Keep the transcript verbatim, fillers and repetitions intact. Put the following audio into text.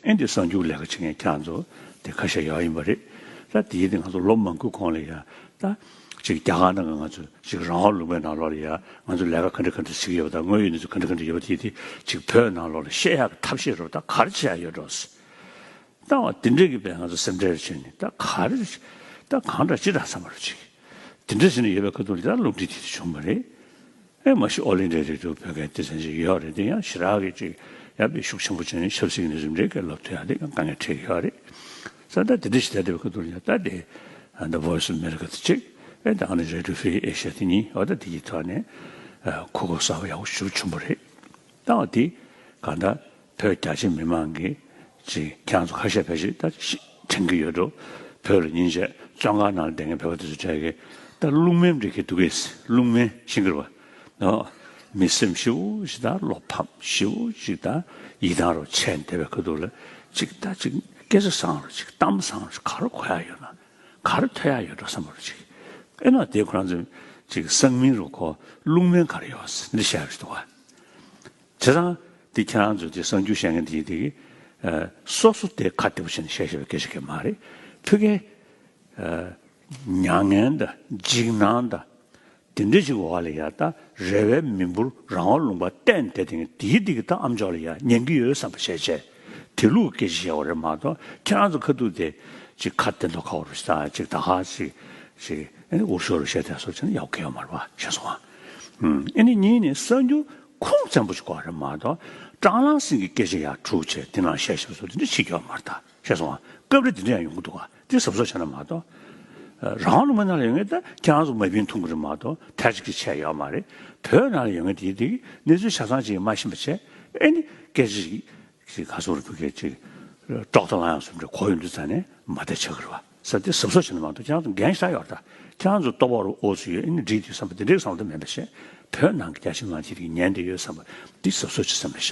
ཨེ་འདི་གསར་འགྱུར་ལས་ཀ་བྱེད་མཁན་ཁྱེད་རང་ཚོ་དེ་ཁ་ཤས་ཡོད་ཡིན་པ་རེད། ད་དེ་ཡིན་དེ་ང་ཚོ་ལོ་མང་པོའི་གོང་ལ་ཡ་ད་ཅིག་རྒྱ་གར་ནང་གི་ང་ཚོ་ཅིག་རང་དབང་ལུང་པའི་ནང་ལོགས་ལ་ཡ་ང་ཚོ་ལས་ཀ་ག་འདྲ་ག་འདྲ་བྱེད་ཀྱི་ཡོད་པ་དང་དངོས་ཡོད་གནས་ཚུལ་ག་འདྲ་ག་འདྲ་ཡོད་པ་དེ་དེ་ཅིག་བོད་ནང་ལོགས་ལ་བཤད་ཡག་གི་ཐབས་ཤེས་རོགས་ད་ག་རེ་བྱེད་ཡག་ཡོད་འགྲོ། ད་བ་དེ་འདྲས་ཀྱི་བས་ང་ཚོ་སེམས་ཁྲལ་བྱས་ནས་ད་ག་རེ་ད་གང་འདྲ་ཅི་འདྲ་བསམ་པ་རུ་ཅིག་དེ་འདྲས་བྱས་ནས་ཡོད་པའི་ཁ་ཐུག་ལ་ད་རླུང་འཕྲིན་དེ་དུ་བྱུང་བ་རེད། ཨེ་མ་གཞི་ཨོ་ལི་འདྲས་རེད་འདུག་བོད་སྐད་སྡེ་ཚན་ཞིག་ཡོད་རེད། དེ་ཡང་ཞེ་དྲག་གི་ཅིག་ཡ་དཔེ་ཤུགས་ཆེན་པོ་བྱས་ནས་ཆབ་སྲིད་ཀྱི་གནས་ཚུལ་འདྲས་སྐད་ལབ་ཐུབ་ཡག་དེ་ཡང་དཀའ་ངལ་འཕྲད་ཀྱི་ཡོད་རེད། ས་ད་དེ་འདྲས་ཞིག་ད་དེ་བའི་ཁ་ཐུག་ལ་ཡང་ད་དེ་The Voice of America དེ་གཅིག་ཨེ་ད་ཨ་ནི་Radio Free Asia དེ་གཉིས་འོ་ད་དེ་གི་ཐོག་ནས་གོ་སྐབས་གསར་པ་ཡག་པོ་ཞིག་བྱུང་བ་རེད། ད་འོ་དེ་གང་ལྟར་བོད་རྒྱ་ཆེ་མི་མང་གིས་ཅིག་ཁྱེད་རང་ཚོ་ཁ་ཤས་ཕལ་ཆེར་ད་ཤི་དྲན་གྱི་ཡོད་འགྲོ། བོད་ལ་ཉིན་བྱེད་བཙོན་ཁང་ནང་ལ་བསྡད་མཁན་བོད་པ་དེ་ཚོ་གྲས་ཀྱིས་ད་རླུང་མེམ་འདྲ་གི་འདུག་གས། རླུང་མེ་ཤིང་གི་རེད་བ། ཨོ། མི་སེམས་ཞེ་པོ་ཞིག་དང་བློ་ཕམ་ཞེ་པོ་ཞིག་དང་ཡིད་ཐང་རུ་ཆད་བསྡད་པའི་ཁ་ཐུག་ལ་ཅིག་ད་ཅིག་སྐད་ཆ་བཟང་རུ་ཅིག་གཏམ་བཟང་རུ་ཅིག་ག་རེ་གོ་ཡག་ཡོད་ན་ག་རེ་ཐོས་ཡག་ཡོད་འགྲོ་བསམ་པ་རུ་ཅིག་ཨེ་ན་དེ་ཁོ་རང་ཚོ་ཅིག་གསང་མིང་རུ་ཁོ་རླུང་མེ་ག་རེ་ཡོད་འདི་བཤད་རུ་ཅིག་འདུག་བ། བྱས་ཙང་དེ་ཁྱེད་རང་ཚོས་དེ་གསར་འགྱུར་བཤད་མཁན་དེ་ཡིན་དེ་གི་ཨ་སོ་སོ་དེ་ཁ་བདེ་པོ་བྱས་ནས་བཤད་བཤད་པའི་སྐད་ཆ་གང་མ་རེད། ཕ་གིའི་ཨ་མྱ་ངན་དང་འཇིགས་སྣང་དང་དེ་འདྲ་ཞིག་འོག་ལ་ཡ་ད་རེ་བའི་མི་འབོར་རང་དབང་ལུང་པ་གཏན་དེ་དེ་དེའི་དེ་གི་ད་ཨམ་ཅོག་ལ་ཡ་ཉན་གི་ཡོད་བསམ་པ་བྱས་བྱས་དེ་ལུགས་སྐད་ཆ་བཤད་པ་རེད་མ་གཏོགས་ཁྱེད་རང་ཚོ་ཁ་ཐུག་དེ་ཅིག་ཁ་བདེ་མདོག་ཁ་པོ་རུ་ཞིག་ད་ཅིག་ད་ཧ་ཅིག་ཅིག་ཨ་ནི་འུར་ཤོར་རུ་བཤད་དེ་སོགས་བྱས་ན་ཡག་གི་ཡོད་མ་རེད་པ་ཤེས་སོང་ཨ། ཨ་ནི་གཉིས་ནི་གསར་འགྱུར་ཁུངས་བཙན་པོ་ཞིག་དགོས་རེད་མ་གཏོགས་ཀྲང་ལང་སིང་གི་སྐད་ཆ་ཡར་འཁྲུག་བྱས་དེ་ནང་བཤད་བཤད་བཟོ་དེ་འདྲ་བྱེད་ཀྱི་ཡོད་མ་རེད་ད་ཤེས་སོང་ཨ། སྐབས་རེ་དེ་འདྲ་ཡང་ཡོང་གི་འདུག་ག་དེ་གཟབ་གཟབ་བྱས་ན་མ་གཏོགས་རང་ལུང་མ་ནང་ལ་ཡོང་ངེས་ད་ཁྱེད་རང་ཚོ་མ་བིན་ཐུང་གི་རེད་མ་གཏོགས་ཐལ་ཅིག་གི་ཆད་ཡོད་མ་རེད། བོད་ནང་ལ་ཡོང་ངེས་དེ་དེ་གནས་ཚུལ་ཆ་ཚང་ཅིག་མ་ཤེས་པ་བྱས་ཨེ་ནི་སྐད་ཆ་ཞིག་ཅིག་ག་ཚོད་རེད་བུ་གས་ཅིག་ཀྲོག་ཏོ་ལང་ཡང་སུམ་རེ་གོ་ཡོང་དུས་ཙང་ནས་མ་བདེ་ཆགས་ཀྱི་རེད་བ། ས་དེ་གཟབ་གཟབ་བྱས་ན་མ་གཏོགས་ཁྱེད་རང་ཚོ་འགན་ཞེ་དྲག་ཡོད་རེད་ད། ཁྱེད་རང་ཚོ་ལྟོ་ཕོག་རུ་ཨོ་ཚོ་ཡོད་ཨེ་ནི་འགྲིག་དུས་བསམ་པ་དེ་འདྲའི་བསམ་བློ་མེད་པ་བྱས་བོད་ནང་གི་རྒྱ་ཆེ་མང་ཆེ་དེ་ཉན་བསྡད་ཡོད་བསམ་པ་འདི་གཟབ་གཟབ་བྱེད་བསམ་པ་བྱས།